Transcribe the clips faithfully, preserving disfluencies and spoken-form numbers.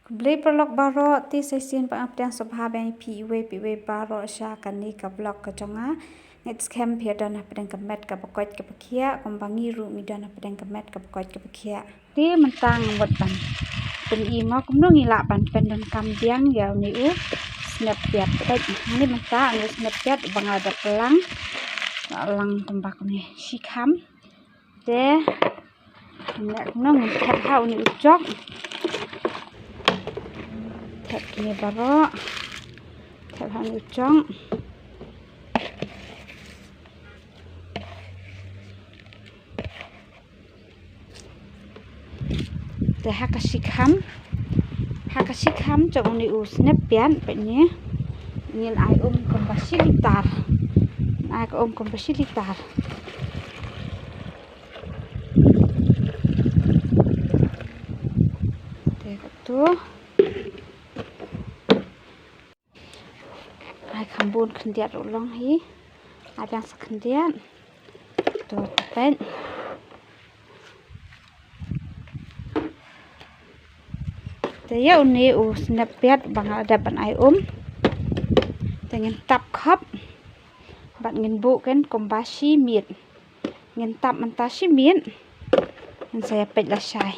Khublei paralok baroh, te sa shisien pat nga pdiang sngewbha biang ïa phi iwei pa iwei baroh sha kane ka vlog ka jong nga. Ngeit skhem phi don hapdeng ka met kaba koit kaba khiah kumba ngi ruh ngi don hapdeng ka met kaba koit kaba khiah. Te mynta nga mut ban pyni mo kumno ngi lah ban pyndonkam biang ïa une u snep piat. Peit hangne mynta une u snep piat uba nga la dep plang, la long kumba kumne shikham. Te ngi kumno ngin thet ha une u jok. Thet kine baroh. Thet ha une u jok. Te ha ka shikham, ha ka shikham jong une u snep piat peit ne, ngin ai um kumba shi litar. Ngin ai ka um kumba shi litar. Te katu. Ai kham bun khyndiat ruh long hi. Ai biang sa khyndiat. To peit. Te ïa une u snep piat ba nga la dep ban ai um. Te ngin tap khop. Bad ngin buh ken kumba shi miet. Ngin tap mynta shi miet. Ngin sa ïa peit lashai.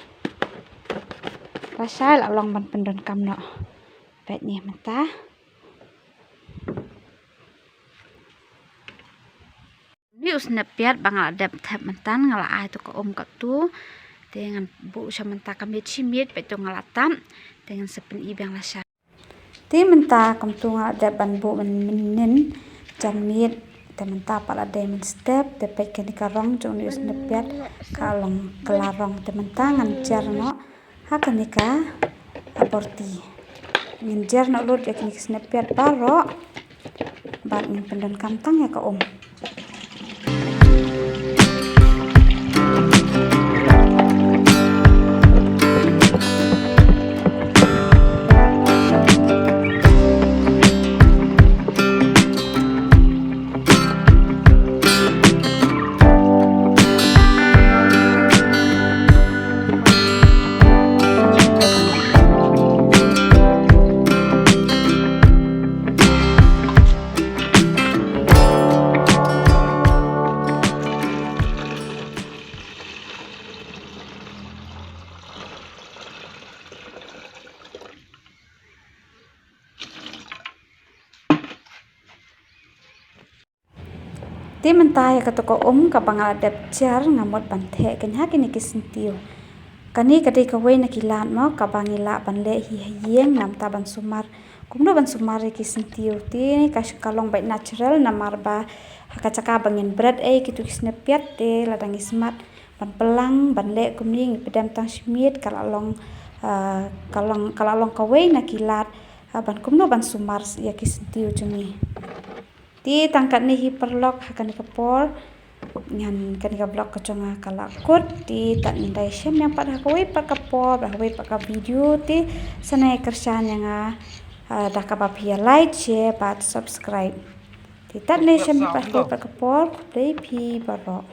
Lashai la long ban pyndonkam noh. Peit ne mynta. Une u snep piat ba nga la dep thep mynta nga la ai to ka um katu. Te ngan buh sha mynta ka miet shi miet peit to nga la tap. Te ngan sa pyni biang lashai. Te mynta kumtu nga la dep ban buh mynnin jan miet. Te mynta pat la dei mynstep te peit kane ka rong jong une u snep piat ka long kylla rong. Te mynta ngan jer noh ha kane ka borti. Ngin jer noh lut ïa kine ki snep piat baroh bad ngin pyndonkam tang ïa ka um. Te mynta ïa katu ka um kaba nga la dep jer nga mut ban theh kane ha kine ki syntiew. Kane ka dei kawei na ki lad mo kaba ngi lah ban leh hi ha ïing namar ban sumar. Kumno ban sumar ïa ki syntiew te ka, ka long beit natural namar ba ha ka jaka ba ngin bret ei kitu ki snep piat te lada ngi smat ban plang ban leh kumne ngi pdem tang shi miet ka la long, ah, ka long, ka la long kawei na ki lad, ah, ban kumno ban sumar ïa ki syntiew jong ngi. Te tang katne hi paralok ha kane ka por. Ngan kane ka vlog ka jong nga ka la kut te tang ngan ïa shem biang pat ha kawei pat ka por, ha kawei pat ka video te sa nang ïa kyrshan ïa nga, ah, da kaba phi ïa like, share bad subscribe. Te tang ngan ïa shem biang pat ha kawei pat ka por, khublei phi baroh.